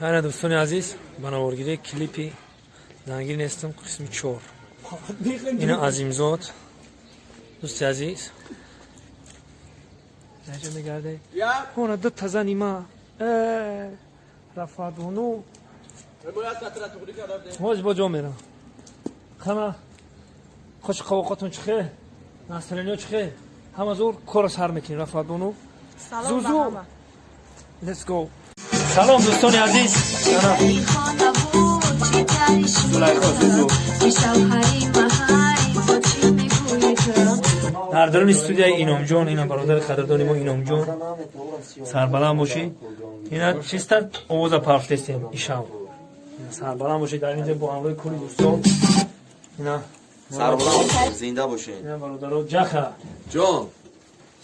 Ҳана, дӯстони азиз, ба наворгирии клипи «Зангир нестам» қисми 4. Ина Азимзод, дӯсти азиз, наҷа мегарде. Ҳона ду тазани ма Рафаъдону ҳоз бо ҷо мерам. Хана, хош қавоқатон чихе, настроение чихе, ҳама зур, корро сар мекунем. Рафаъдону, зузу, let's go. Салом, дӯстони азиз. Зулайхо, зузу. Дар даруни студияи Иномҷон, ина бародари қадрдони мо Иномҷон, сарбаланд бошӣ. Ина чиста овоза парфтестем ишав. Сарбаланд бошӣ. Дар инҷа бо ҳамроҳи кулли дӯстон ина. Сарбаланд, зинда бошед. Ина бародаро, ҷаха. Ҷон.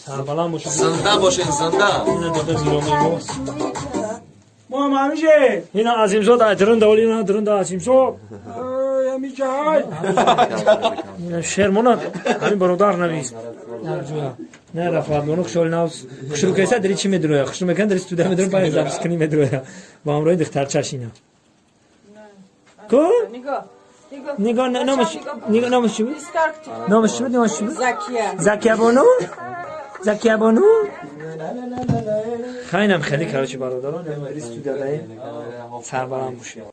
Сарбаланд бошед. Зинда бошед, зинда. Ина дода гиромии мо. Мо ҳамише. Ина Азимзод друнда, оли ина друнда Азимзод. Ҳамиҷай. Ина шермона ҳамин бародар навист. Не, Рафаъдону хушҳоли нав хушрӯ кеса, дари чӣ медуроя, хушрӯ мекан, дари студия медурам, баъд запись кунӣ медуроя бо ҳамроҳи духтарчаш. Ина ку, нигоҳ, номаш, нигоҳ, номаш чӣ буд? Номаш чӣ буд? Номаш чӣ буд? Закия бону, Закия бону. Хайнам хеле, короче, бародарон, студия даем, сарбаланд бошед.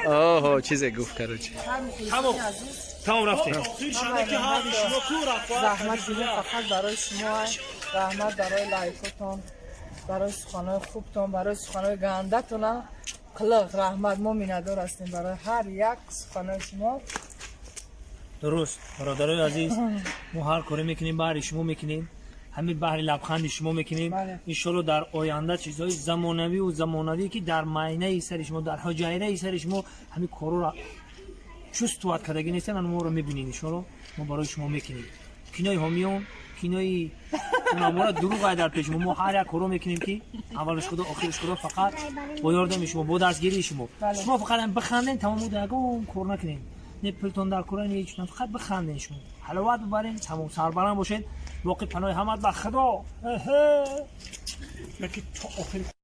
Оҳо, чизе гуфт, короче. Тамом, тамом, рафтем. Заҳмат дидем фақат барои шумо. Раҳмат барои лайкотон, барои суханои хубтон, барои суханои гандатона қилиқ. Раҳмат, мо миннатдор ҳастем барои ҳар як суханои шумо. Дуруст, бародарои азиз, мо ҳар коре мекунем, баҳри шумо мекунем, ҳамин баҳри лабханди шумо мекунем. Иншолло, дар оянда чизҳои замонавию замонавӣ, ки дар майнаи сари шумо, дар ҳуҷайраи сари шумо ҳамин корро чувствовать кардагӣ нестем, моро мебинед. Иншолло, мо барои шумо мекунем кинои ҳомиён, кинои унамора дурӯғ ай дар пеши мо. Мо ҳар як коро мекунем, ки аввалаш худо, охираш худо, фақат бо ёрдами шумо, бо дастгирии шумо. Шумо фақат биханден, тамом, ягон кор накунем, не пултон дар кора, не ҳеч, фақат биханден, шумо ҳаловат бибарен, тамом. Сарбаланд бошед, боқи паноҳи ҳамат ба худо. То охир.